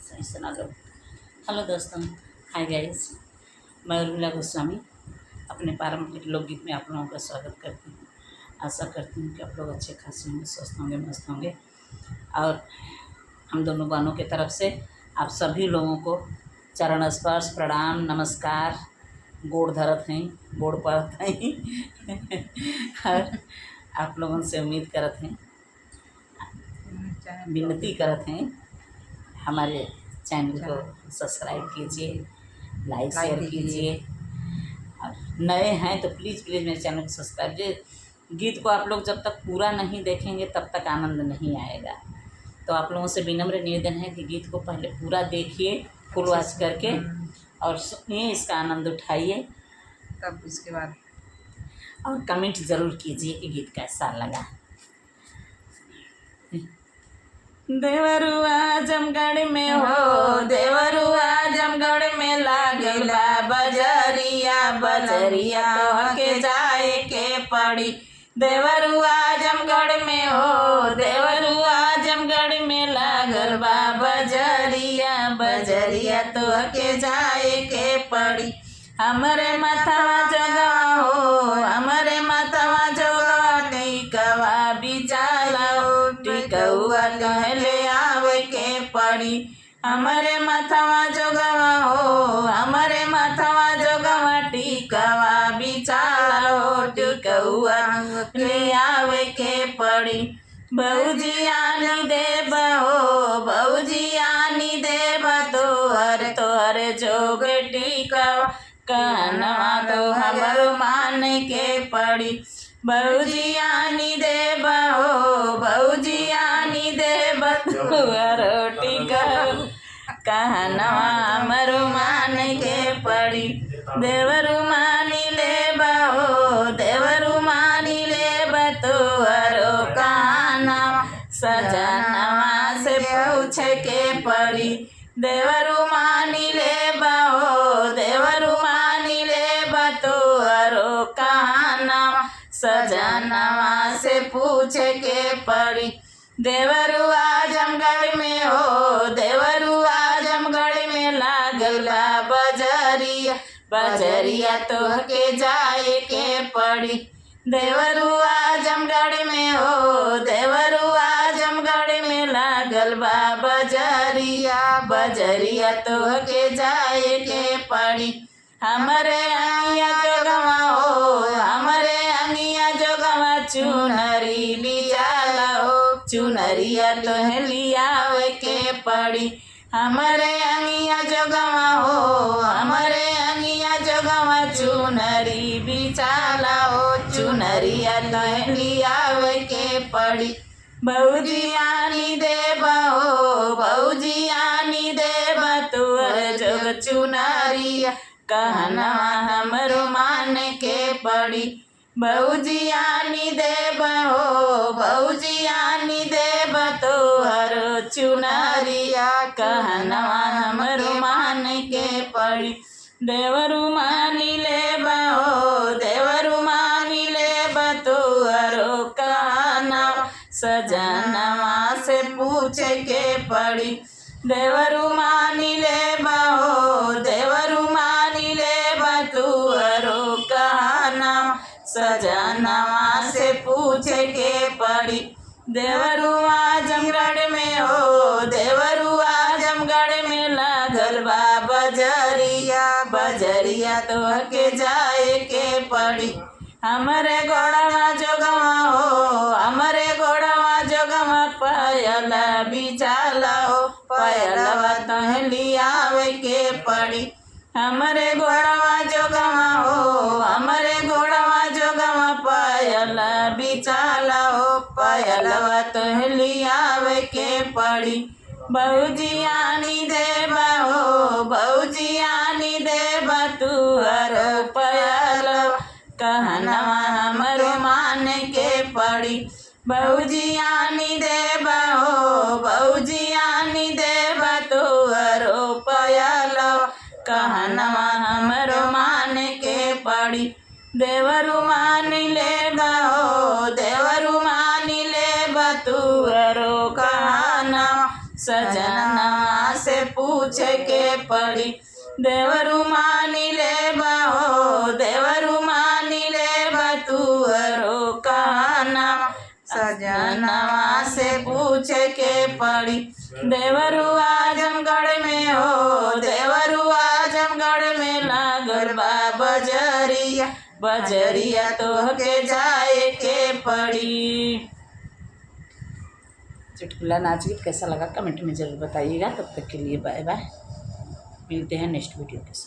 सुना लो। हेलो दोस्तों, hi guys, मैं उर्मिला गोस्वामी अपने पारंपरिक लोकगीत में आप लोगों का स्वागत करती हूँ। आशा करती हूँ कि आप लोग अच्छे खासे होंगे, स्वस्थ होंगे, मस्त होंगे। और हम दोनों बहनों की तरफ से आप सभी लोगों को चरण स्पर्श प्रणाम नमस्कार, गोड़ धरत हैं, गोड़ परत हैं। और आप लोगों से उम्मीद करत हैं, विनती करत हैं, हमारे चैनल को सब्सक्राइब कीजिए, लाइक शेयर कीजिए। और नए हैं तो प्लीज़ प्लीज़ मेरे चैनल को सब्सक्राइब कीजिए। गीत को आप लोग जब तक पूरा नहीं देखेंगे तब तक आनंद नहीं आएगा। तो आप लोगों से विनम्र निवेदन है कि गीत को पहले पूरा देखिए, फुल वॉच करके, और सुनिए, इसका आनंद उठाइए। तब इसके बाद और कमेंट ज़रूर कीजिए कि गीत कैसा लगा। देवरुआ जमगढ़ में हो, देवरुआ जमगढ़ में लागल बा बजरिया, बजरिया तोहके जाए के पड़ी। देवरुआ जमगढ़ में हो, देवरुआ जमगढ़ में लागल बा बजरिया, बजरिया तोहके जाए के पड़ी। हमरे माथवा जोगवा हो, हमरे माथवा जोगवा टिकवा बिचाला हो, टिकौआ कहले आवे के पड़ी। हमरे माथवा जोगवा हो, हमरे माथवा जोगवा टिकवा बिचाला हो, टिकौआ ले आवे के पड़ी। भौजियानी देब हो, भौजियानी देब तोहर तोहर जोग टिकवा, कहनवा तो हमर मान के पड़ी। भौजियानी देब हो, भौजियानी देब तोहर टिकवा, कहनवा हमर मान के पड़ी। देवरु मानी लेब हो, देवरु मानी लेब तोहरो कहनवा, सजनवा से पूछ के पड़ी। देवरु मानी लेब हो, देवरु मानी लेब तोहरो कहनवा, सजनवा से पूछ के पड़ी। देवरुआ जमगढ़ में हो, देवरुआ जमगढ़ में लागल बा बजरिया, बजरिया तोहके जाए के पड़ी। देवरुआ जमगढ़ में हो, देवरुआ जमगढ़ में लागल बा बजरिया, बजरिया तोहके जाए के पड़ी। हमरे अंगिया जोगवा हो, हमरे अंगिया जोगवा चुनरी लियाला हो, चुनरिया तोहे लियावे के पड़ी। हमरे अंगिया जोगवा हो, हमरे अंगिया जोगवा चुनरी बिचाला हो, चुनरिया तोहे लियावे के पड़ी। भौजियानी देब हो, भौजियानी देब तोहर जोग चुनरिया, कहनवा हमरो मान के पड़ी। भौजियानी देब हो, भौजियानी देब तोहर चुनरिया, कहनवा हमरो मान के पड़ी। देवरु मानी लेब हो, देवरु मानी लेब तोहरो कहनवा, सजनवा से पूछ के पड़ी। देवरु मानी लेब हो, देवरु मानी लेब तोहरो कहनवा, सजनवा से पूछ के पड़ी। देवरुआ जमगढ़ में हो, देवरुआ जमगढ़ में लागल बा बजरिया, बजरिया तोहके जाए के पड़ी। हमरे गोड़वा जोगवा हो, हमरे गोड़वा जोगवा पायल बिचाला हो, पायलवा तोहे लियावे के पड़ी। हमरे गोड़वा जोगवा हो, हमरे गोड़वा जोगवा पायल बिचाला हो, पायलवा तोहे लियावे के पड़ी। भौजियानी देब हो, भौजियानी देब तुहर पायल, कहनवा हमरो मान के पड़ी। भौजियानी देब हो, भौजियानी देब तुहरो पायल, कहनवा हमरो मान के पड़ी। देवरु मानी लेब हो, देवरु मानी लेब तुहरो कहनवा, सजना से पूछे के पड़ी। देवरु मानी ले हो, देवरु मानी ले तुअरो कहना, सजनवा से पूछे के पड़ी। देवरु आजमगढ़ में हो, देवरु आजमगढ़ में लागल बा बजरिया, बजरिया तोहके जाए के पड़ी। चुटकुला नाच गीत कैसा लगा कमेंट में ज़रूर बताइएगा। तब तक के लिए बाय बाय, मिलते हैं नेक्स्ट वीडियो के साथ।